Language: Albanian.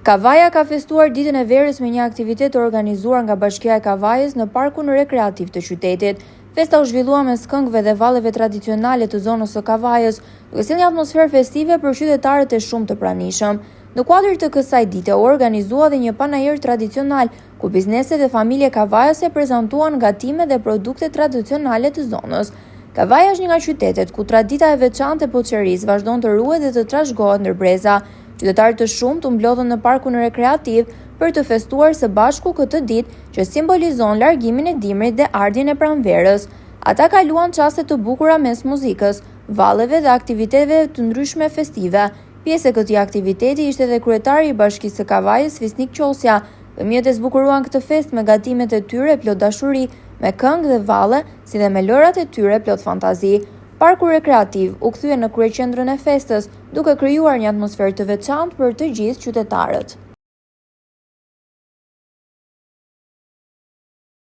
Kavaja ka festuar Ditën e Verës me një aktivitet të organizuar nga Bashkia e Kavajës në Parkun Rekreativ të qytetit. Festa u zhvillua mes këngëve dhe valleve tradicionale të zonës së Kavajës, duke sjellë një atmosferë festive për qytetarët e shumtë të pranishëm. Në kuadër të kësaj dite u organizua dhe një panair tradicional, ku biznese dhe familje kavajase prezantuan gatime dhe produkte tradicionale të zonës. Kavaja është një nga qytetet ku tradita e veçantë e poçerisë vazhdon të ruhet dhe të trashëgohet ndër breza. Qytetarë të shumtë u mblodhën në parkun rekreativ për të festuar së bashku këtë ditë që simbolizon largimin e dimrit dhe ardhjen e pranverës. Ata kaluan çaste të bukura mes muzikës, valleve dhe aktiviteteve të ndryshme festive. Pjesë e këtij aktiviteti ishte edhe kryetari i Bashkisë së Kavajës, Fisnik Qosja. Fëmijët e zbukuruan këtë festë me gatimet e tyre plot dashuri, me këngë dhe valle, si dhe me lojërat e tyre plot fantazi. Parku rekreativ u kthye në kryeqendrën e festës, duke krijuar një atmosferë të veçantë për të gjithë qytetarët.